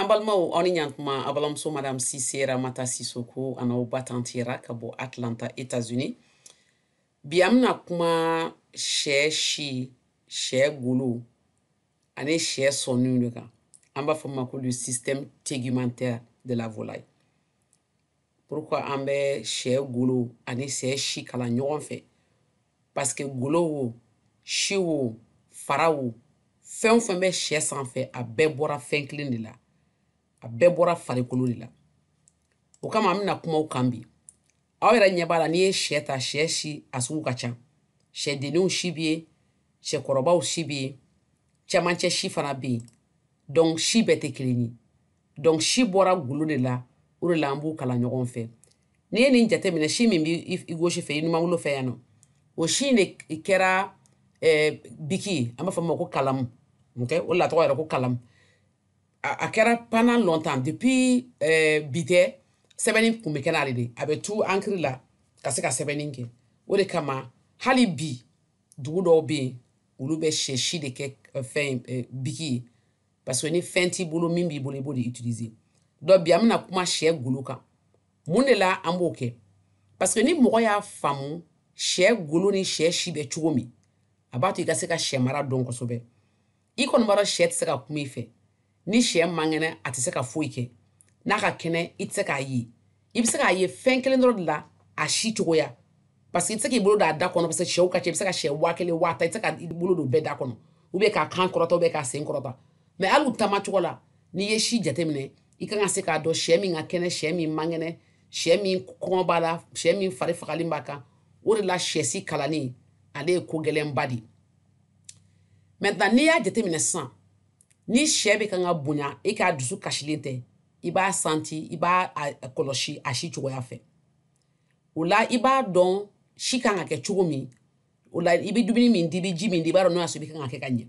An balimaw, aw ni ɲantuma. A balimamuso Madame Sise Ramata Sisoko a n'aw ba tantira ka bɔ Atlanta, États-Unis. Bi an bɛna kuma sɛ si, sɛ golo ani sɛ sɔnniw de kan. An b'a fɔ ma ko le système tégumentaire de la volaille. Pourquoi an bɛ sɛ golo ani sɛ si kalan ɲɔgɔn fɛ? Parce que golo wo, si wo, fara wo, fɛn o fɛn bɛ sɛ sanfɛ, a bɛɛ bɔra fɛn kelen de la, a bɛɛ bɔra farikolo de la. O kama an bɛna kuma o kan bi. Aw yɛrɛ ɲɛ b'a la, n'i ye sɛ ta, sɛ si a sugu ka ca. Sɛdenninw si bɛ yen, sɛkɔrɔbaw si bɛ yen, cɛmancɛ si fana bɛ yen. Donc si bɛɛ tɛ kelen ye. Donc si bɔra golo de la, o de la an b'u kalan ɲɔgɔn fɛ. N'i ye nin jateminɛ, si min bɛ i gauche fɛ, i numanbolo fɛ yan nɔ, o si in de kɛra biki ye, an b'a fɔ min ma ko kalamu. Ok, o de la a tɔgɔ yɛrɛ ko kalamu. A kɛra pendant longtemps, depuis bi tɛ, sɛbɛnni kun bɛ kɛ n'ale de, a bɛ tu encre la ka se ka sɛbɛnni kɛ. O de kama hali bi dugu dɔw bɛ yen, olu bɛ sɛ si de kɛ fɛn biki ye, parce que ni fɛn t'i bolo, min b'i bolo, i b'o de utiliser. Donc bi an bɛna kuma sɛ golo kan. Mun de la an b'o kɛ? Parce que ni mɔgɔ y'a faamu sɛ golo ni sɛ si bɛ cogo min, a b'a to i ka se ka sɛ mara dɔn kosɛbɛ. I kɔni b'a dɔn sɛ tɛ se ka kuma i fɛ. Ni sɛ man kɛnɛ, a tɛ se ka foyi kɛ. N'a ka kɛnɛ, i tɛ se k'a ye. I bɛ se k'a ye fɛn kelen dɔrɔn de la, a si cogoya, parce que i tɛ se k'i bolo don a da kɔnɔ, parce que sɛw ka ca. I bɛ se ka sɛ 1000, 10 000, i tɛ se ka i bolo don bɛɛ da kɔnɔ, ou bien k'a kan kɔrɔta, ou bien k'a sen kɔrɔta. Mais hali u taama cogo la, n'i ye si jateminɛ, i kan ka se k'a dɔn sɛ min ka kɛnɛ, sɛ min man kɛnɛ, sɛ min kɔngɔ b'a la, sɛ min fari fagalen b'a kan. O de la sɛ si kalanni, ale ye ko gɛlɛnba de ye. Maintenant, n'i y'a jateminɛ sisan, ni sɛ bɛ kan ka bonya, e k'a dusu kasilen tɛ, i b'a santi, i b'a kɔlɔsi a si cogoya fɛ. O la i b'a dɔn si kan ka kɛ cogo min. O la i bɛ dumuni min di, i bɛ ji min di, i b'a dɔn n'o y'a sɔrɔ i bɛ kan ka kɛ ka ɲɛ.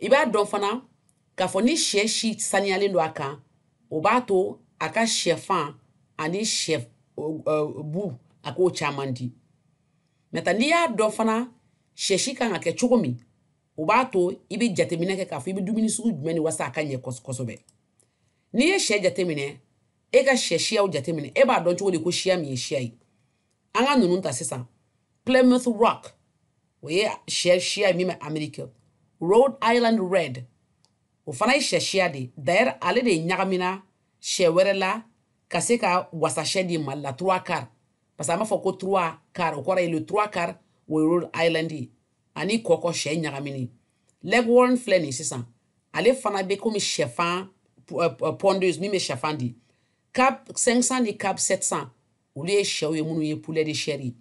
I b'a dɔn fana k'a fɔ ni sɛ si saniyalen don a kan, o b'a to a ka sɛfan ani sɛ bu, a k'o caman di. Maintenant, n'i y'a dɔn fana sɛ si kan ka kɛ cogo min, o b'a to i bɛ jateminɛ kɛ k'a fɔ i bɛ dumuni sugu jumɛn ni walasa a ka ɲɛ kosɛbɛ. N'i ye sɛ jateminɛ, e ka sɛ siyaw jateminɛ, e b'a dɔn cogo di ko siya min ye siya ye? An ka ninnu ta sisan: Plymouth Rock, o ye sɛ siya ye min bɛ Amérique. Rhode Island Red, o fana ye sɛ siya de ye. D'ailleurs, ale de ɲagamina sɛ wɛrɛ la ka se ka wasasɛ di Mali la, trois quarts, parce que an b'a fɔ ko trois quarts, o kɔrɔ ye le trois quarts, o ye Rhode Island ye, ani kɔkɔ sɛ ɲagamini. Leghorn filɛ nin sisan, ale fana bɛ komi sɛfan pondeuse min bɛ sɛfan di. Cobb 500 ni Cobb 700, olu ye sɛw ye minnu ye poulet de chair ye.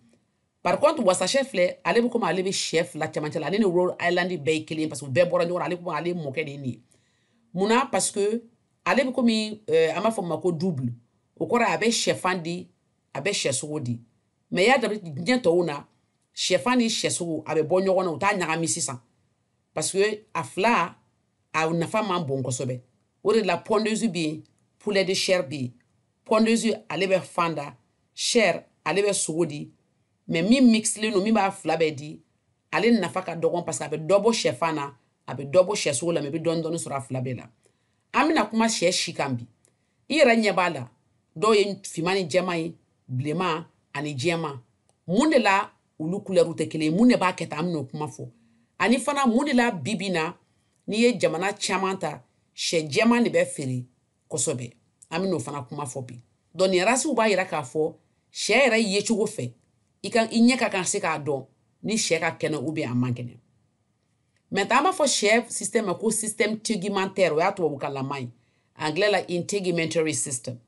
Par contre, wasasɛ filɛ, ale bɛ komi ale bɛ sɛ fila cɛmancɛ la. Ale ni Rhode Island bɛɛ ye kelen, parce que u bɛɛ bɔra ɲɔgɔn na. Ale komi ale mɔkɛ de ye nin ye. Munna? Parce que ale bɛ komi an b'a fɔ o ma ko double, o kɔrɔ a bɛ sɛfan di, a bɛ sɛsogo di. Mais y'a daminɛ diɲɛ tɔw na, sɛfan ni sɛsogo a bɛ bɔ ɲɔgɔn na, u t'a ɲagami sisan, parce que a fila a nafa man bon kosɛbɛ. O de la pondeuse bɛ yen, poulet de chair bɛ yen. Pondeuse, ale bɛ fan da, chair, ale bɛ sogo di. Mais min mixelen don, min b'a fila bɛɛ di, ale nafa ka dɔgɔn, parce que a bɛ dɔ bɔ sɛfan na, a bɛ dɔ bɔ sɛsogo la, mais i bɛ dɔɔni dɔɔni sɔrɔ a fila bɛɛ la. An bɛna kuma sɛ si kan bi. I yɛrɛ ɲɛ b'a la, dɔw ye finman ni jɛman ye, bilenman ani jɛman. Mun de la olu couleur tɛ kelen ye? Mun de b'a kɛ tan? An bɛn'o kuma fɔ. Ani fana, mun de la bi bi na, n'i ye jamana caman ta, sɛ jɛman de bɛ feere kosɛbɛ? An bɛn'o fana kuma fɔ bi. Donc nin racew b'a yira k'a fɔ sɛ yɛrɛ yecogo fɛ, i ka i ɲɛ ka kan se k'a dɔn ni sɛ ka kɛnɛ ou bien a man kɛnɛ. Maintenant, an b'a fɔ sɛ système ma ko système tégumentaire, o y'a tubabukanlama ye, anglais la integumentary system.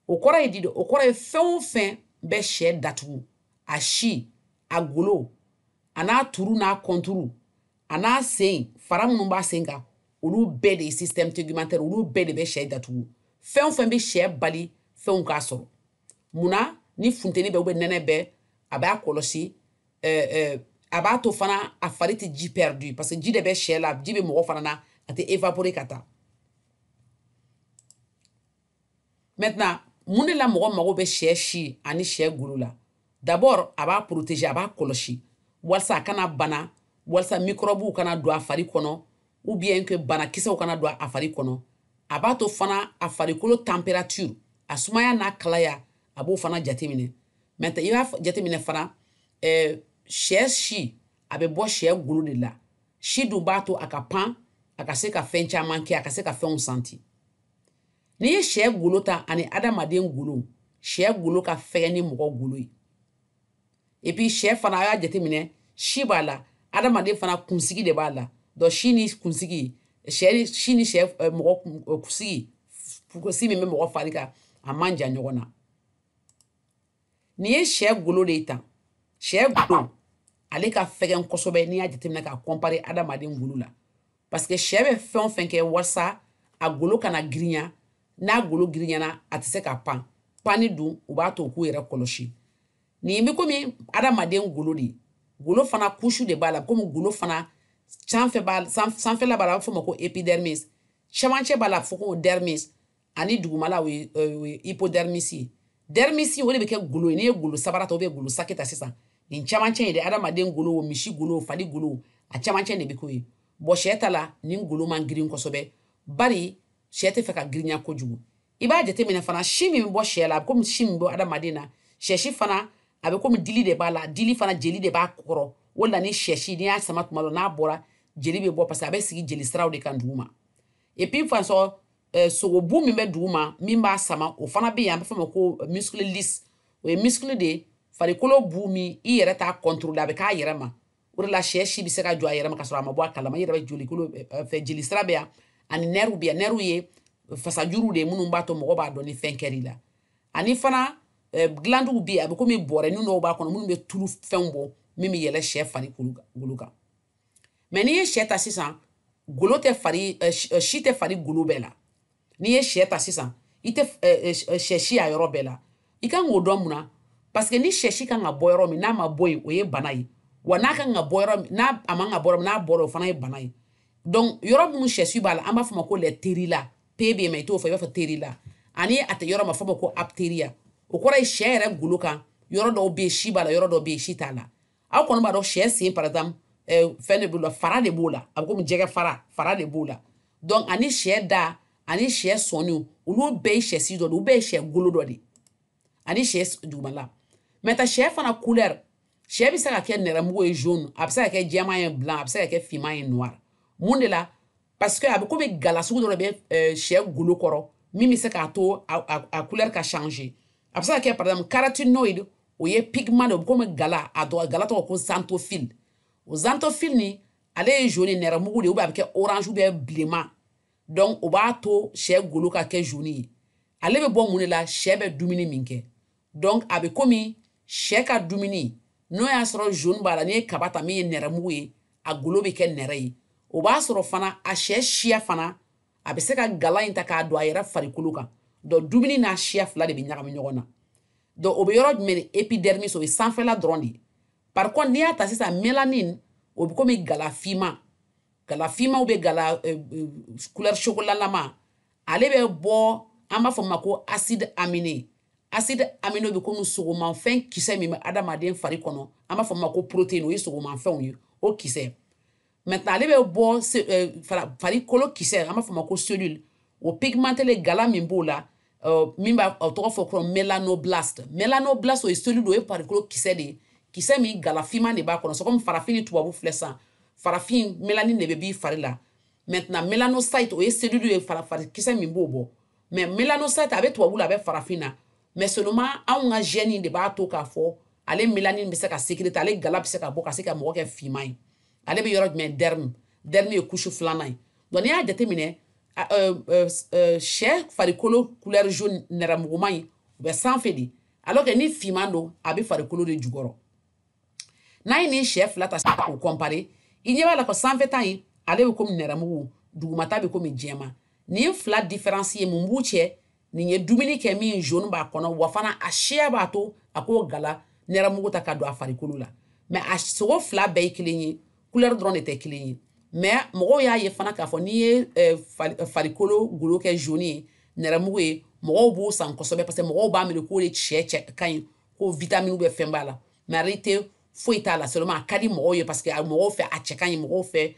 O kɔrɔ ye di de? O kɔrɔ ye fɛn o fɛn bɛ sɛ datugu, a si, a golo, a n'a turu, n'a kɔnturu, a n'a sen fara minnu b'a sen kan, olu bɛɛ de ye système tégumentaire. Olu bɛɛ de bɛ sɛ datugu. Fɛn o fɛn bɛ sɛ bali fɛnw k'a sɔrɔ, munna ni funteni bɛ ou bien nɛnɛ bɛ, a b'a kɔlɔsi, a b'a to fana a fari tɛ ji perdu, parce que ji de bɛ sɛ la, ji bɛ mɔgɔ fana na, a tɛ évaporer ka taa. Maintenant, mun de la mɔgɔ mago bɛ sɛ si ani sɛ golo la? D'abord, a b'a protéger, a b'a kɔlɔsi walasa a kana bana, walasa microbew kana don a fari kɔnɔ, ou bien que banakisɛw kana don a fari kɔnɔ. A b'a to fana a farikolo température, a sumaya n'a kalaya, a b'o fana jateminɛ. Maintenant, i b'a jateminɛ fana, sɛ si a bɛ bɔ sɛ golo de la. Si dun b'a to a ka pan, a ka se ka fɛn caman kɛ, a ka se ka fɛnw santi. N'i ye sɛ golo ta ani adamaden golo, sɛ golo ka fɛgɛn ni mɔgɔ golo ye. Et puis sɛ fana, a y'a jateminɛ, si b'a la, adamaden fana kunsigi de b'a la. Donc si ni kunsigi, sɛ si ni sɛ mɔgɔ kunsigi, si min bɛ mɔgɔ fari kan, a man jan ɲɔgɔn na. N'i ye sɛ golo de ta, sɛ golo ale ka fɛgɛn kosɛbɛ n'i y'a jateminɛ k'a comparer adamaden golo la, parce que sɛ bɛ fɛn o fɛn kɛ walasa a golo kana girinya, n'a golo girinyana, a tɛ se ka pan. Panni dun, u b'a to u k'u yɛrɛ kɔlɔsi. Nin bɛ komi adamaden golo de, golo fana couche de b'a la. Komi golo fana sanfɛ b'a, sanfɛla b'a la, a bɛ fɔ o ma ko épidermis, cɛmancɛ b'a la, a bɛ fɔ ko dermis, ani dugumala, o ye hypodermis ye. Dermis, o de bɛ kɛ golo ye. N'i ye golo sabara ta ou bien golo saki ta sisan, nin cɛmancɛ in de, adamaden golo, misi golo, fali golo, a cɛmancɛ de bɛ k'o ye. Bon, sɛ ta la, nin golo man girin kosɛbɛ, bari sɛ tɛ fɛ ka girinya kojugu. I b'a jateminɛ fana, si min bɛ bɔ sɛ la, a bɛ komi si min bɔ adamaden na. Sɛ si fana, a bɛ komi dili de b'a la, dili fana jeli de b'a kɔrɔ. O la, ni sɛ si, n'i y'a sama tuma dɔ, n'a bɔra, jeli bɛ bɔ, parce que a bɛ sigi jeli siraw de kan duguma. Et puis fansɔ sogobu min bɛ duguma, min b'a sama, o fana bɛ yen, an bɛ fɔ o ma ko muscle lisse. O ye muscle de ye, farikolo bu min i yɛrɛ t'a contrôler, a bɛ k'a yɛrɛ ma. O de la, sɛ si bɛ se ka jɔ a yɛrɛ ma ka sɔrɔ a ma bɔ a kalama. I yɛrɛ bɛ jolikolo fɛ, jeli sira bɛ yan, ani nerfs bɛ yan. Nerfs ye fasajuru de ye minnu b'a to mɔgɔ b'a dɔn ni fɛn kɛr'i la. Ani fana glandew bɛ yen, a bɛ komi bɔrɛnin dɔw b'a kɔnɔ minnu bɛ tulu fɛnw bɔ min bɛ yɛlɛ sɛ farikolo kan. Mais n'i ye sɛ ta sisan, golo tɛ fari, si tɛ fari golo bɛɛ la. N'i ye sɛ ta sisan, i tɛ sɛ si a yɔrɔ bɛɛ la. I kan k'o dɔn mun na? Parce que ni sɛ si kan ka bɔ yɔrɔ min, n'a ma bɔ yen, o ye bana ye. Wa n'a kan ka bɔ yɔrɔ min, n'a a man ka bɔ yɔrɔ min, n'a bɔra, o fana ye bana ye. Donc yɔrɔ minnu sɛ si b'a la, an b'a fɔ o ma ko les ptérila. P bɛ yen, mais i t'o fɔ, i b'a fɔ ptérila. Ani a tɛ yɔrɔ ma, fɔ ma ko aptéria. O kɔrɔ ye, sɛ yɛrɛ golo kan, yɔrɔ dɔw bɛ yen, si b'a la, yɔrɔ dɔw bɛ yen, si t'a la. Aw kɔni b'a dɔn, sɛ sen par exemple, fɛn de b'o la, fara de b'o la, a bɛ komi jɛgɛ fara, fara de b'o la. Donc ani sɛ da ani sɛ sɔnniw, olu bɛɛ ye sɛ si dɔ de, olu bɛɛ ye sɛ golo dɔ de, ani sɛ dugumala. Maintenant, sɛ fana couleur, sɛ bɛ se ka kɛ nɛrɛmugu ye, jaune, a bɛ se ka kɛ jɛman ye, blanc, a bɛ se ka kɛ finman ye, noir. Mun de la? Parce que a bɛ komi gala sugu dɔ de bɛ sɛ golo kɔrɔ min bɛ se k'a to a couleur ka changer. A bɛ se ka kɛ par exemple caroténoïde, o ye pigment de, o bɛ komi gala, a dɔgɔ gala tɔgɔ ko xanthophylle. O xanthophylle ni, ale ye jaune, nɛrɛmugu de ye, ou bien a bɛ kɛ orange ou bien bilenman. Donc o b'a to sɛ golo ka kɛ jaune ye. Ale bɛ bɔ mun de la? Sɛ bɛ dumuni min kɛ. Donc a bɛ komi sɛ ka dumuni, n'o y'a sɔrɔ jaune b'a la, n'i ye kaba ta min ye nɛrɛmugu ye, a golo bɛ kɛ nɛrɛ ye. O b'a sɔrɔ fana a sɛ siya fana, a bɛ se ka gala in ta k'a don a yɛrɛ farikolo kan. Donc dumuni n'a siya fila de bɛ ɲagami ɲɔgɔn na. Donc o bɛ yɔrɔ jumɛn de? Épidermis, o ye sanfɛla dɔrɔn de ye. Par contre, n'i y'a ta sisan, mélanine, o bɛ komi gala finman, gala finman bɛ gala couleur chocolat lama. Ale bɛ bɔ, an b'a fɔ ma ko acide aminé. Acide aminé bɛ komi sogomanfɛn kisɛ min bɛ adamaden fari kɔnɔ, an b'a fɔ ma ko protéine, o ye sogomanfɛnw ye, o kisɛ. Maintenant, ale bɛ bɔ farikolo kisɛ, an b'a fɔ ma ko cellule, o pigmenté le, gala min b'o la, min b'a o tɔgɔ fɔ ko mélanoblaste. Mélanoblaste, o ye cellule, o ye farikolo kisɛ de ye, kisɛ min gala finman de b'a kɔnɔ. C'est comme farafin ni tubabu filɛ sisan, farafin mélanine de bɛ b'i fari la. Maintenant, mélanocyte, o ye cellule ye, fari kisɛ min b'o bɔ. Mais mélanocyte, a bɛ tubabu la, a bɛ farafin na, mais seulement anw ka gène de b'a to k'a fɔ ale mélanine bɛ se ka sécréter, ale gala bɛ se ka bɔ ka se ka mɔgɔ kɛ finman ye. Ale bɛ yɔrɔ jumɛn? Derme. Derme ye couche filanan ye. Donc n'i y'a jateminɛ, sɛ farikolo couleur jaune, nɛrɛmuguman in, o bɛ sanfɛ de, alors que ni finman don, a bɛ farikolo de jukɔrɔ. N'a ye nin sɛ fila ta k'o comparer, i ɲɛ b'a la ko sanfɛ ta in, ale bɛ komi nɛrɛmugu, dugumata bɛ komi jɛman. Nin fila différence ye mun b'u cɛ? Nin ye dumuni kɛ min jaune b'a kɔnɔ, wa fana a siya b'a to a k'o gala nɛrɛmugu ta ka don a farikolo la. Mais a sogo fila bɛɛ ye kelen ye, couleur dɔrɔn de tɛ kelen ye. Mais mɔgɔw y'a ye fana k'a fɔ n'i ye farikolo golo kɛ jaune ye, nɛrɛmugu ye, mɔgɔw b'o san kosɛbɛ, parce que mɔgɔw b'a miiri k'o de sɛ cɛ ka ɲi, ko vitamine bɛ fɛn b'a la. Mais en réalité, foyi t'a la, seulement a ka di mɔgɔw ye, parce que mɔgɔw fɛ a cɛ ka ɲi, mɔgɔw fɛ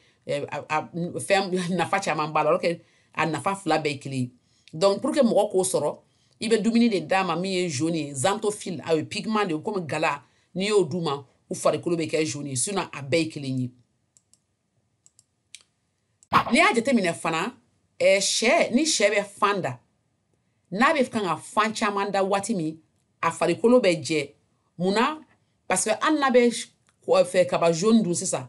fɛn nafa caman b'a la, alors que A nafa fila bɛɛ ye kelen ye. Donc pour que mɔgɔ k'o sɔrɔ, i bɛ dumuni de d'a ma min ye jaune ye, xanthophylle, a ye pigment de ye komi gala. N'i y'o d'u ma, u farikolo bɛ kɛ jaune ye. Sinon a bɛɛ ye kelen ye. N'i y'a jateminɛ fana, sɛ, ni sɛ bɛ fan da, n'a bɛ kan ka fan caman da waati min, a farikolo bɛ jɛ. Mun na? Parce que hali n'a bɛ fɛ kaba jaune dun sisan,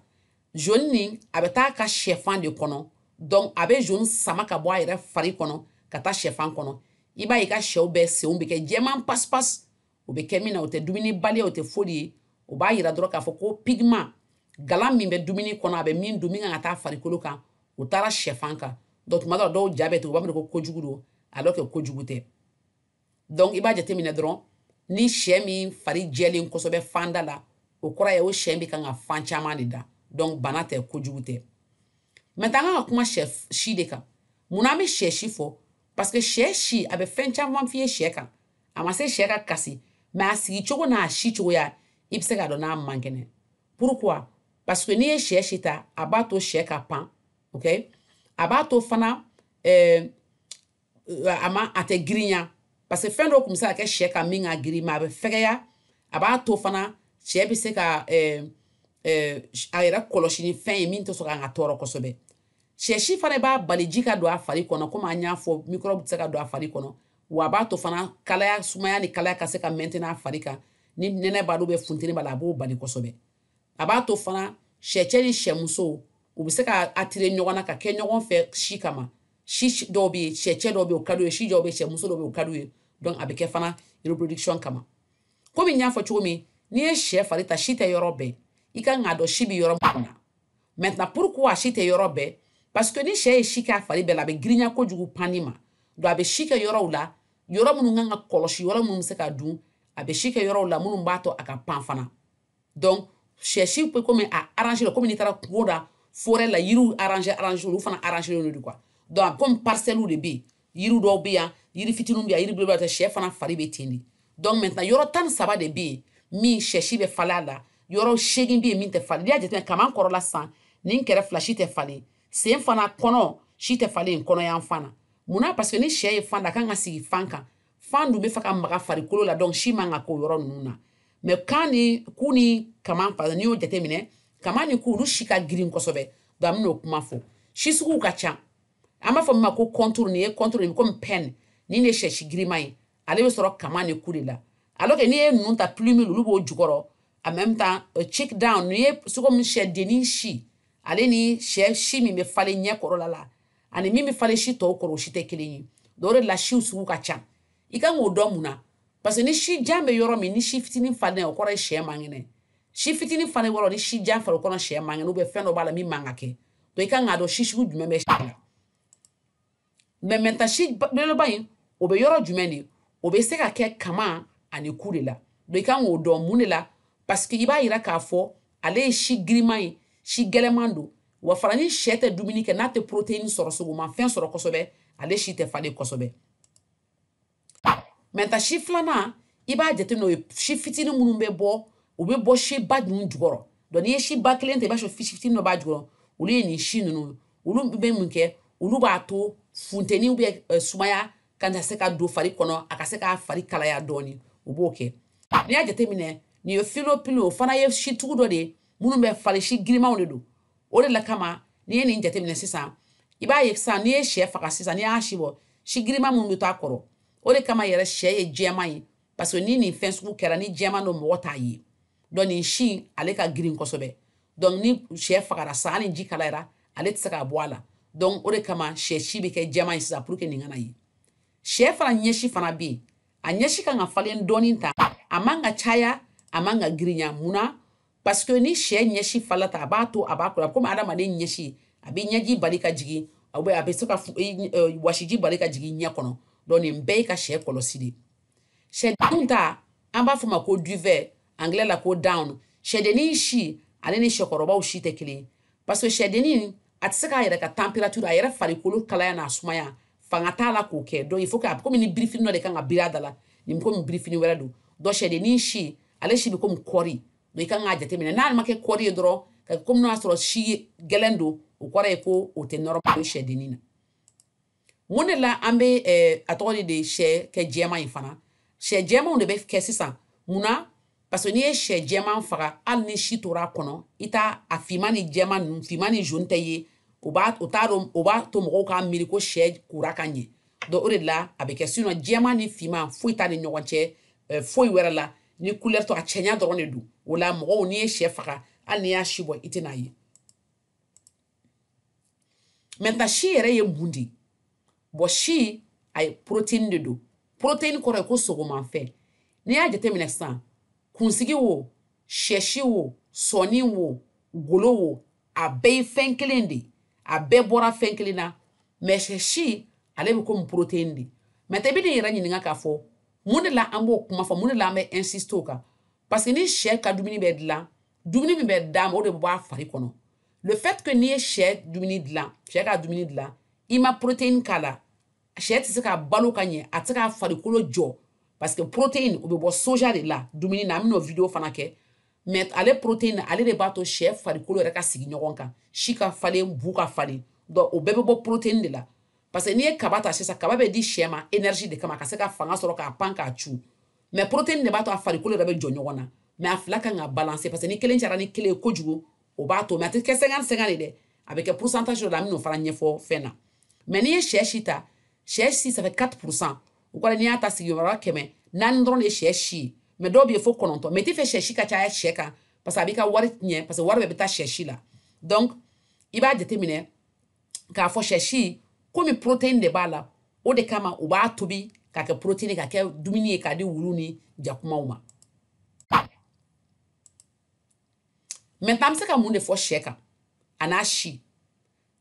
jaune nin a bɛ taa ka sɛfan de kɔnɔ. Donc a bɛ jaune sama ka bɔ a yɛrɛ fari kɔnɔ ka taa sɛfan kɔnɔ. I b'a ye, i ka sɛw bɛɛ senw bɛ kɛ jɛman pasipasi. O bɛ kɛ min na, o tɛ dumuni baliya, o tɛ foyi ye. O b'a yira dɔrɔn k'a fɔ ko pigment, gala min bɛ dumuni kɔnɔ, a bɛ min dun, min kan ka taa farikolo kan, o taara sɛfan kan. Donc tuma dɔ la, dɔw ja bɛ tigɛ, u b'a miiri ko kojugu don, alors que kojugu tɛ. Donc i b'a jateminɛ dɔrɔn, ni sɛ min fari jɛlen kosɛbɛ fanda la, o kɔrɔ ye o sɛ bɛ kan ka fan caman de da. Donc bana tɛ, kojugu tɛ. Maintenant, an kan ka kuma sɛ si de kan. Munna an bɛ sɛ si fɔ? Parce que sɛ si, a bɛ fɛn caman f'i ye sɛ kan. A ma se sɛ ka kasi, mais a sigi cogo n'a si cogoya, i bɛ se k'a dɔn n'a man kɛnɛ. Pourquoi? Parce que n'i ye sɛ si ta, a b'a to sɛ ka pan, ok, a b'a to fana a ma, a tɛ girinya, parce que fɛn dɔw tun bɛ se ka kɛ sɛ kan min ka girin, mais a bɛ fɛgɛya. A b'a to fana sɛ bɛ se ka a yɛrɛ kɔlɔsi ni fɛn ye min tɛ sɔn k'an ka tɔɔrɔ kosɛbɛ. Sɛ si fana b'a bali ji ka don a fari kɔnɔ, komi an y'a fɔ, microbe tɛ se ka don a fari kɔnɔ. Wa a b'a to fana kalaya, sumaya ni kalaya ka se ka maintenir a fari kan. Ni nɛnɛ b'a dɔn, bɛ funteni b'a la, a b'o bali kosɛbɛ. A b'a to fana sɛcɛ ni sɛmuso, u bɛ se ka attirer ɲɔgɔn na ka kɛ ɲɔgɔn fɛ si kama. Si dɔw bɛ yen, sɛcɛ dɔw bɛ yen, o ka d'u ye. Si dɔw bɛ yen, sɛmuso dɔw bɛ yen, o ka d'u ye. Donc a bɛ kɛ fana reproduction kama. Komi n y'a fɔ cogo min, n'i ye sɛ fari ta, si tɛ yɔrɔ bɛɛ. I kan k'a dɔn si bɛ yɔrɔ min na. Maintenant, pourquoi si tɛ yɔrɔ bɛɛ? Parce que ni sɛ ye si kɛ a fari bɛɛ la, a bɛ girinya kojugu panni ma. Donc a bɛ si kɛ yɔrɔw la, yɔrɔ minnu kan ka kɔlɔsi, yɔrɔ minnu bɛ se ka dun. A bɛ si kɛ yɔrɔw la minnu b'a to a ka pan fana. Donc sɛ si bɛ komi a arranger la, komi n'i taara kungo la, forêt la, yiriw arranger arranger, olu fana arranger len don quoi. Donc komi parcelles de bɛ yen, yiri dɔw bɛ yan, yiri fitininw bɛ yan, yiri belebelew tɛ. Sɛ fana fari bɛ ten de. Donc maintenant, yɔrɔ 13 de bɛ yen min sɛ si bɛ falen a la, yɔrɔ 8 bɛ yen min tɛ falen. N'i y'a jateminɛ, kaman kɔrɔla sisan, nin kɛrɛ fila si tɛ falen, sen fana kɔnɔ si tɛ falen kɔnɔ yan fan na. Munna? Parce que ni sɛ ye fan da, a kan ka sigi fan kan, fan dun bɛ fɛ ka maga farikolo la. Donc si man ka k'o yɔrɔ ninnu na. Mais kan ni ku ni kaman, par n'i y'o jateminɛ, kaman ni ku, olu si ka girin kosɛbɛ. Donc an bɛn'o kuma fɔ. Si suguw ka ca. An b'a fɔ min ma ko contour. Nin ye contour nin komi pen, nin de ye sɛ si girinman ye. Ale bɛ sɔrɔ kaman ni ku de la, alors que n'i ye ninnu ta, plumule, olu b'o jukɔrɔ. En même temps, cheek down, nin ye komi sɛdennin si. Ale ni sɛ si min bɛ falen ɲɛ kɔrɔla la ani min bɛ falen si tɔw kɔrɔ, o si tɛ kelen ye. Donc o de la siw sugu ka ca. I kan k'o dɔn mun na? Parce que ni si jan bɛ yɔrɔ min, ni si fitinin falen, o kɔrɔ ye sɛ man kɛnɛ. Si fitinin falen yɔrɔ, ni si jan falen, o kɔnɔ sɛ man kɛnɛ, ou bien fɛn dɔ b'a la min man ka kɛ. Donc i kan k'a dɔn si sugu jumɛn bɛ sɛ la. Mais maintenant, si belebeleba in, o bɛ yɔrɔ jumɛn de? O bɛ se ka kɛ kaman ani ku de la. Donc i kan k'o dɔn mun de la? Parce que i b'a yira k'a fɔ ale ye si giriman ye, si gɛlɛman don. Wa fana, ni sɛ tɛ dumuni kɛ, n'a tɛ protéine sɔrɔ, sogomafɛn sɔrɔ kosɛbɛ, ale si tɛ falen kosɛbɛ. Maintenant, si filanan, i b'a jateminɛ, o ye si fitinin minnu bɛ bɔ, u bɛ bɔ si ba ninnu jukɔrɔ. Donc n'i ye si ba kelen ta, i b'a sɔrɔ si fitinin dɔ b'a jukɔrɔ. Olu ye nin si ninnu. Olu bɛ mun kɛ? Olu b'a to funteni bɛ sumaya ka na se ka don fari kɔnɔ, a ka se k'a fari kalaya dɔɔni, u b'o kɛ. N'i y'a jateminɛ, nin ye filopili, o fana ye si tugu dɔ de ye minnu bɛ falen, si girimanw de don. O de la kama, n'i ye nin jateminɛ sisan, i b'a ye sisan, n'i ye sɛ faga sisan, n'i y'a si bɔ, si giriman minnu bɛ to a kɔrɔ, o de kama yɛrɛ sɛ ye jɛman ye. Parce que ni nin fɛn sugu kɛra, ni jɛman don, mɔgɔ t'a ye. Donc nin si, ale ka girin kosɛbɛ. Donc ni sɛ fagara sisan, hali ji kalayara, ale tɛ se ka bɔ a la. Donc o de kama sɛ si bɛ kɛ jɛman ye sisan, pour que nin kana ye. Sɛ fana ɲɛsi fana bɛ yen. A ɲɛsi kan ka falen dɔɔnin ta, a man ka caya, a man ka girinya. Mun na? Parce que ni sɛ ɲɛsi falen ta, a b'a to a b'a kɔrɔ komi adamaden ɲɛsi, a bɛ ɲɛji bali ka jigin, a bɛ se ka wasiji bali ka jigin ɲɛ kɔnɔ. Donc nin bɛɛ ye ka sɛ kɔlɔsi de. Sɛdenw ta, an b'a fɔ ma ko duvet, anglais la ko down. Sɛdennin si, ale ni sɛkɔrɔbaw si tɛ kelen ye. Parce que sɛdennin, a tɛ se k'a yɛrɛ ka température, a yɛrɛ farikolo kalaya n'a sumaya, fanga t'a la k'o kɛ. Donc il faut que a bɛ komi ni birifini dɔ de kan ka biri a da la, nin komi birifini wɛrɛ don. Donc sɛdennin si, ale si bɛ komi kɔɔri. Donc i kan k'a jateminɛ, n'a ma kɛ kɔɔri ye dɔrɔn, ka komi n'o y'a sɔrɔ si gɛlɛn don, o kɔrɔ ye ko o tɛ normal sɛdennin na. Mun de la an bɛ a tɔgɔ de sɛ kɛ jɛman in fana? Sɛ jɛmanw de bɛ kɛ sisan. Mun na? Parce que n'i ye sɛ jɛman faga, hali ni si tora a kɔnɔ, i t'a a finman ni jɛman ninnu, finman ni jaune tɛ ye. O b'a o t'a dɔn, o b'a to mɔgɔw k'a miiri ko sɛ kura ka ɲɛ. Donc o de la a bɛ kɛ. Sinon jɛman ni finman foyi t'a ni ɲɔgɔn cɛ foyi wɛrɛ la ni couleur tɔ, a cɛɲa dɔrɔn de don. O la mɔgɔw, n'i ye sɛ faga, hali n'i y'a si bɔ, i tɛna ye. Maintenant, si yɛrɛ ye mun de ye? Bon, si a ye protéine de don. Protéine kɔrɔ ye ko sogomanfɛn. N'i y'a jateminɛ sisan, kunsigi wo, sɛsi wo, sɔni wo, golo wo, a bɛɛ ye fɛn kelen de ye, a bɛɛ bɔra fɛn kelen na. Mais sɛsi ale bɛ komi protéine de. Maintenant, i bɛ n'i yɛrɛ ɲininka k'a fɔ mun de la an b'o kuma fɔ, mun de la an bɛ insister o kan? Parce que ni sɛ ka dumuni bɛ dilan, dumuni min bɛ d'a ma, o de bɛ bɔ a fari kɔnɔ. Le fait que n'i ye sɛ dumuni dilan, sɛ ka dumuni dilan, i ma protéine k'a la, sɛ tɛ se ka balo ka ɲɛ, a tɛ se k'a farikolo jɔ. Parce que protéine, o bɛ bɔ soja de la dumuni na. An bɛn'o vidéo fana kɛ. Mais ale protéine, ale de b'a to sɛ farikolo yɛrɛ ka sigi ɲɔgɔn kan, si ka falen, bu ka falen. Donc o bɛɛ bɛ bɔ protéine de la. Parce que n'i ye kaba ta sisan, kaba bɛ di sɛ ma énergie de kama, ka se ka fanga sɔrɔ k'a pan k'a cu. Mais protéine de b'a to a farikolo yɛrɛ bɛ jɔ ɲɔgɔn na. Mais a fila kan ka balancer, parce que ni kelen cayara ni kelen ye kojugu, o b'a to. Mais a tɛ kɛ 50-50 de dɛ, a bɛ kɛ pourcentage dɔ la. An bɛn'o fana ɲɛfɔ fɛn na. Mais n'i ye sɛ si ta, sɛ si, ça fait 4%. O kɔrɔ, n'i y'a ta sigiyɔrɔ 100, 4 dɔrɔn de ye sɛ si ye. Mais dɔw bɛ yen fo 9. Mais i tɛ fɛ sɛ si ka caya sɛ kan, parce que a b'i ka wari tiɲɛ, parce que wari bɛɛ bɛ taa sɛ si la. Donc i b'a jateminɛ k'a fɔ sɛ si, komi protéine de b'a la, o de kama u b'a tobi k'a kɛ protéine, k'a kɛ dumuni ye, k'a di wulu ni jakumaw ma. Maintenant, an bɛ se ka mun de fɔ sɛ kan a n'a si?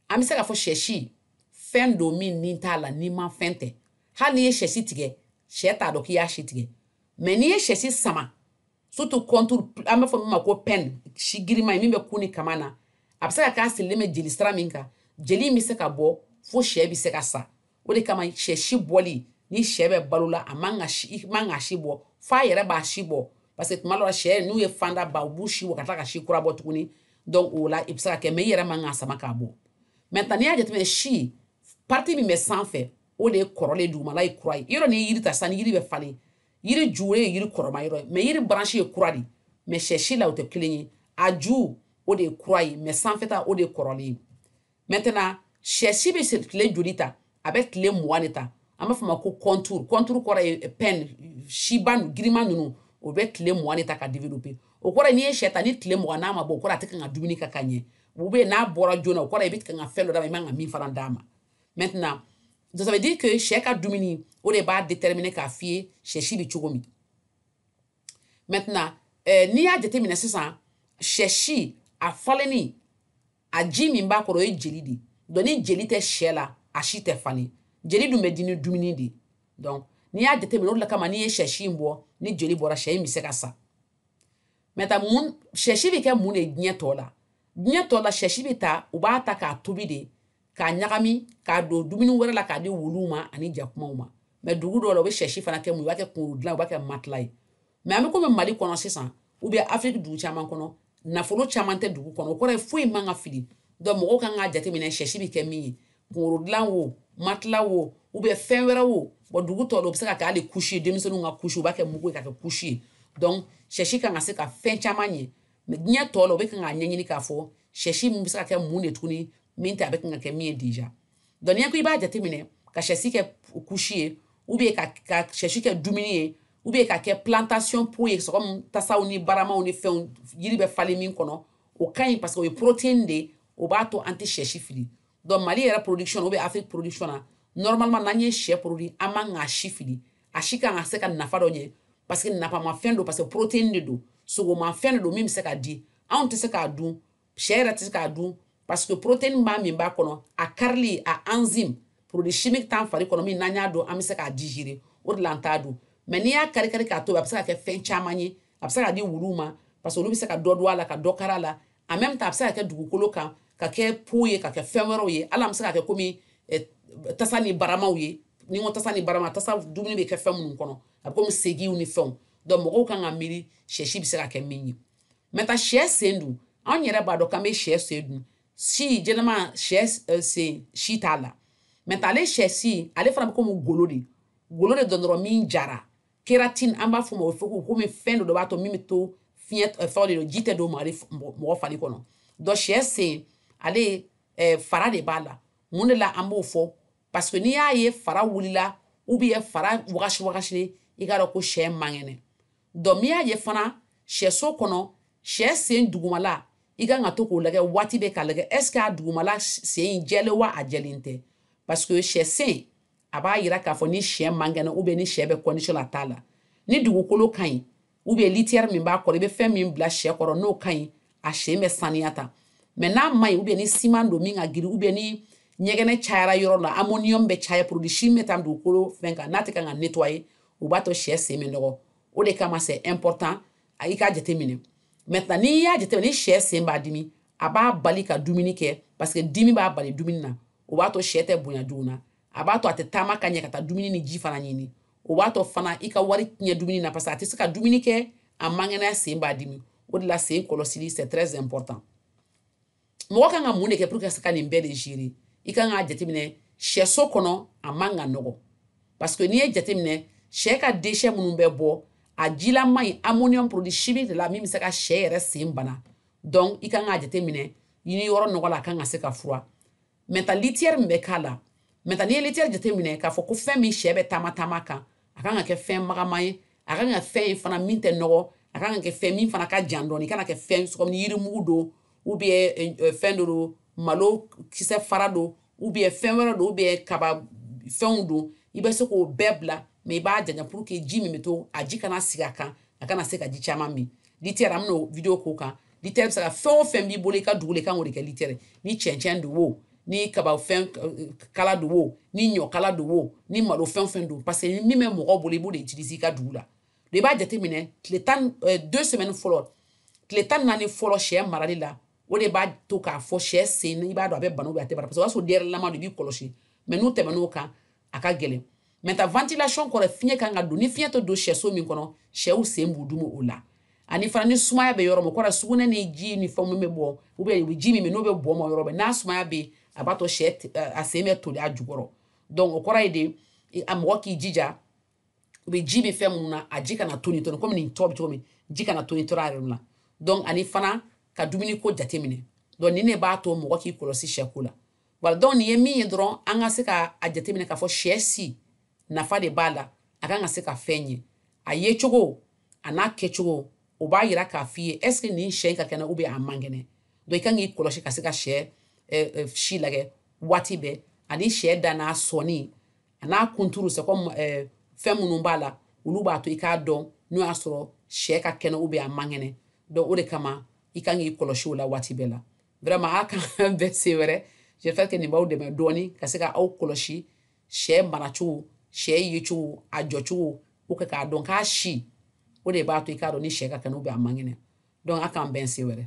An bɛ se k'a fɔ sɛ si fɛn don min ni t'a la, ni ma fɛn tɛ. Hali n'i ye sɛ si tigɛ, sɛ t'a dɔn k'i y'a si tigɛ. Mais n'i ye sɛ si sama, surtout contour, an b'a fɔ min ma ko pɛn, si girinman ye min bɛ kun ni kama na, a bɛ se ka k'a sirilen bɛ jeli sira min kan, jeli in bɛ se ka bɔ fo sɛ bɛ se ka sa. O de kama sɛ si bɔli, ni sɛ bɛ balo la, a man ka si, i man ka si bɔ f'a yɛrɛ b'a si bɔ. Parce que tuma dɔ la, sɛ n'u ye fanda ba, u b'u si bɔ ka tila ka si kura bɔ tuguni. Donc o la i bɛ se ka kɛ, mais i yɛrɛ man ka sama k'a bɔ. Maintenant, n'i y'a jateminɛ, si partie min bɛ sanfɛ, o de ye kɔrɔlen, dugumala ye kura ye. Yɔrɔ n'i ye yiri ta sisan, ni yiri bɛ falen, yiri ju ye yiri kɔrɔma yɔrɔ ye, mais yiri branche ye kura de. Mais sɛ si la, o tɛ kelen ye. A ju, o de ye kura ye, mais sanfɛta, o de ye kɔrɔlen ye. Maintenant, sɛ si bɛ tile joli ta? A bɛ tile 20 de ta. An b'a fɔ ma ko contour. Contour kɔrɔ ye pɛn siba girinman ninnu. O bɛ tile 20 de ta ka développer. O kɔrɔ ye, n'i ye sɛ ta, ni tile 20 n'a ma bɔ, o kɔrɔ a tɛ kan ka dumuni kɛ ka ɲɛ. Ou bien n'a bɔra joona, o kɔrɔ i bɛ kan ka fɛn dɔ d'a ma, i man ka min fana d'a ma. Maintenant, ça veut dire que sɛ ka dumuni, o de b'a déterminer k'a f'i ye sɛ si bɛ cogo min. Maintenant, n'i y'a jateminɛ sisan, sɛ si a falenni, a ji min b'a kɔrɔ, o ye jeli de ye. Donc ni jeli tɛ sɛ la, a si tɛ falen. Jeli dun bɛ di ni dumuni de ye. Donc n'i y'a jateminɛ, o de la kama n'i ye sɛ si in bɔ, ni jeli bɔra, sɛ in bɛ se ka sa. Maintenant, mun sɛ si bɛ kɛ mun de ye diɲɛ tɔ la? Diɲɛ tɔ la, sɛ si bɛ ta, u b'a ta k'a tobi de, k'a ɲagami k'a don dumuni wɛrɛ la, k'a di wuluw ma ani jakumaw ma. Mais dugu dɔw la, u bɛ sɛ si fana kɛ mun ye? U b'a kɛ kunkolo dilan, u b'a kɛ matelas ye. Mais an bɛ komi Mali kɔnɔ sisan, ou bien Afrique dugu caman kɔnɔ, nafolo caman tɛ dugu kɔnɔ. O kɔrɔ ye foyi man ka fili. Donc mɔgɔw kan k'a jateminɛ sɛ si bɛ kɛ min ye, kunkolo dilan wo, matelas wo, ou bien fɛn wɛrɛ wo. Bon, dugu tɔ la, o bɛ se ka kɛ hali couche ye, denmisɛnninw ka couche, u b'a kɛ mugu ye ka kɛ couche ye. Donc sɛ si kan ka se ka fɛn caman ɲɛ. Mais diɲɛ tɔ la, u bɛ kan k'a ɲɛɲini k'a fɔ sɛ si min bɛ se ka kɛ mun de tuguni, min tɛ a bɛ kan ka kɛ min ye déjà. Donc n'i ko i b'a jateminɛ ka sɛ si kɛ couche ye, ou bien ka sɛ si kɛ dumuni ye, ou bien ka kɛ plantation pot ye, c'est comme tasaw ni baramaw ni fɛnw, yiri bɛ falen min kɔnɔ, o ka ɲi, parce que o ye protéine de ye, o b'a to an tɛ sɛ si fili. Donc Mali yɛrɛ production ou bien Afrique production na, normalement n'an ye sɛ produit, an man k'a si fili. A si kan ka se ka nafa dɔ ɲɛ, parce que nafamafɛn don, parce que protéine de don, sogomafɛn de don min bɛ se ka di. Anw tɛ se k'a dun, sɛ yɛrɛ tɛ se k'a dun, parce que protéine b'a min b'a kɔnɔ, a karili, a enzyme, produit chimique t'an fari kɔnɔ min n'an y'a dɔn an bɛ se k'a digérer. O de la an t'a dun. Mais n'i y'a kari kari k'a to, a bɛ se ka kɛ fɛn caman ye. A bɛ se ka di wuluw ma, parce que olu bɛ se ka dɔ dun a la, ka dɔ kari a la. En même temps, a bɛ se ka kɛ dugukolo kan, ka kɛ pot ye, ka kɛ fɛn wɛrɛw ye. Hali an bɛ se ka kɛ komi tasa ni baramaw ye. Ni n ko tasa ni barama, tasa dumuni bɛ kɛ fɛn minnu kɔnɔ, a bɛ komi segiw ni fɛnw. Donc mɔgɔw kan ka miiri sɛ si bɛ se ka kɛ min ye. Maintenant, sɛ sen dun, anw yɛrɛ b'a dɔn k'an bɛ sɛ sen dun. Si jɛnɛma, sɛ sen si t'a la. Maintenant ale sɛ si, ale fana bɛ komi golo de, golo de dɔn dɔrɔn min jara. Kératine an b'a fɔ o ma, o fɔ komi fɛn dɔ b'a to min bɛ to fiɲɛ fɛn de don, ji tɛ don mɔgɔ fari kɔnɔ. Donc sɛ sen, ale fara de b'a la. Mun de la an b'o fɔ? Parce que n'i y'a ye fara wulila ou bien fara wagasi wagasi, i k'a dɔn ko sɛ man kɛnɛ. Donc n'i y'a ye fana sɛso kɔnɔ, sɛ sen dugumala, i kan ka to k'o lajɛ waati bɛɛ, k'a lajɛ est ce que a dugumala sen in jɛlen wa a jɛlen tɛ. Parce que sɛ sen, a b'a yira k'a fɔ ni sɛ man kɛnɛ ou bien ni sɛ bɛ condition la t'a la. Ni dugukolo ka ɲi ou bien litière min b'a kɔrɔ, i bɛ fɛn min bila sɛ kɔrɔ, n'o ka ɲi, a sen bɛ saniya ta. Mais n'a ma ɲi, ou bien ni ciment don min ka girin, ou bien ni ɲɛgɛnɛ cayara yɔrɔ la, ammonium bɛ caya, produit chimique bɛ taa dugukolo fɛn kan, n'a tɛ kan ka nettoyer, o b'a to sɛ sen bɛ nɔgɔ. O de kama c'est important i k'a jateminɛ. Maintenant n'i y'a jateminɛ ni sɛ sen b'a dimi, a b'a bali ka dumuni kɛ, parce que dimi b'a bali dumuni na. O b'a to sɛ tɛ bonya joona, a b'a to a tɛ taama ka ɲɛ ka taa dumuni ni ji fana ɲini. O b'a to fana i ka wari tiɲɛ dumuni na, parce que a tɛ se ka dumuni kɛ, a man kɛnɛ, sen b'a dimi. O de la sen kɔlɔsili, c'est très important. Mɔgɔ kan ka mun de kɛ pour que ka se ka nin bɛɛ de gérer? I kan k'a jateminɛ, sɛso kɔnɔ a man ka nɔgɔ, parce que n'i ye jateminɛ, sɛ ka déchet minnu bɛ bɔ, a jilama in, ammonium, produit chimique de la min bɛ se ka sɛ yɛrɛ sen bana. Donc i kan k'a jateminɛ, ni yɔrɔ nɔgɔ la, a kan ka se ka fura. Maintenant litière min bɛ k'a la, maintenant n'i ye litière jateminɛ k'a fɔ ko fɛn min sɛ bɛ taama taama kan, a kan ka kɛ fɛn magaman ye, a kan ka fɛn ye fana min tɛ nɔgɔ, a kan ka kɛ fɛn min fana ka jan dɔɔni. I kana kɛ fɛn comme yirimugu don, ou bien fɛn dɔ don, malo kisɛ fara don, ou bien fɛn wɛrɛ don, ou bien kaba fɛnw don. I bɛ se k'o bɛɛ bila, mais i b'a janya pour que ji min bɛ to, a ji kana sigi a kan, a kana se ka ji caman min. Litière, an bɛn'o vidéo k'o kan. Litière bɛ se ka fɛn o fɛn b'i bolo i ka dugu la, i kan k'o de kɛ litière. Ni cɛncɛn don o, ni kaba fɛn kala don o, ni ɲɔ kala don o, ni malo fɛn fɛn don, parce que min bɛ mɔgɔ bolo, i b'o de utiliser i ka dugu la. I b'a jateminɛ tile 10, 2 semaines fɔlɔ, tile 14 fɔlɔ sɛ marali la, o de b'a to k'a fɔ sɛ sen, i b'a dɔn a bɛ bana ou bien a tɛ bana, parce que o y'a sɔrɔ denyɛrɛnilama don, i b'i kɔlɔsi. Mais n'u tɛmɛn'o kan, a ka gɛlɛn. Maintenant ventilation kɔrɔ, fiɲɛ kan ka don. Ni fiɲɛ tɛ don sɛso min kɔnɔ, sɛw sen b'u dimi o la. Ani fana ni sumaya bɛ yɔrɔ min, o kɔrɔ sugunɛ ni ji ni fɛn min bɛ bɔ, ou bien ji min n'o bɛ bɔn ma yɔrɔ bɛɛ, n'a sumaya bɛ yen, a b'a to sɛ a sen bɛ toli a jukɔrɔ. Donc o kɔrɔ ye de, a mɔgɔ k'i jija, u bɛ ji min fɛn minnu na, a ji kana toni toni komi nin tɔ bɛ cogo min, ji kana toni tɔrɔ a yɛrɛ la. Donc ani fana ka dumuni ko jateminɛ. Donc nin de b'a to mɔgɔ k'i kɔlɔsi sɛ ko la. Voilà, donc nin ye min ye dɔrɔn, an ka se ka a jateminɛ k'a fɔ sɛ si nafa de b'a la, a kan ka se ka fɛn ɲɛ. A ye cogo a n'a kɛcogo, o b'a yira k'a f'i ye est ce que nin sɛ in ka kɛnɛ ou bien a man kɛnɛ. Donc i kan k'i kɔlɔsi ka se ka sɛ si lajɛ waati bɛɛ, ani sɛ da n'a sɔnni a n'a kunturu, c'est comme fɛn minnu b'a la, olu b'a to i k'a dɔn n'o y'a sɔrɔ sɛ ka kɛnɛ ou bien a man kɛnɛ. Donc o de kama i kan k'i kɔlɔsi o la waati bɛɛ la. Vraiment, a k'an bɛn se wɛrɛ. J'espère que nin b'aw dɛmɛ dɔɔni ka se ka aw kɔlɔsi sɛ maracogo, sɛ yecogo, a jɔcogo, o kɛ k'a dɔn k'a si, o de b'a to i k'a dɔn ni sɛ ka kɛnɛ ou bien a man kɛnɛ. Donc a k'an bɛn se wɛrɛ.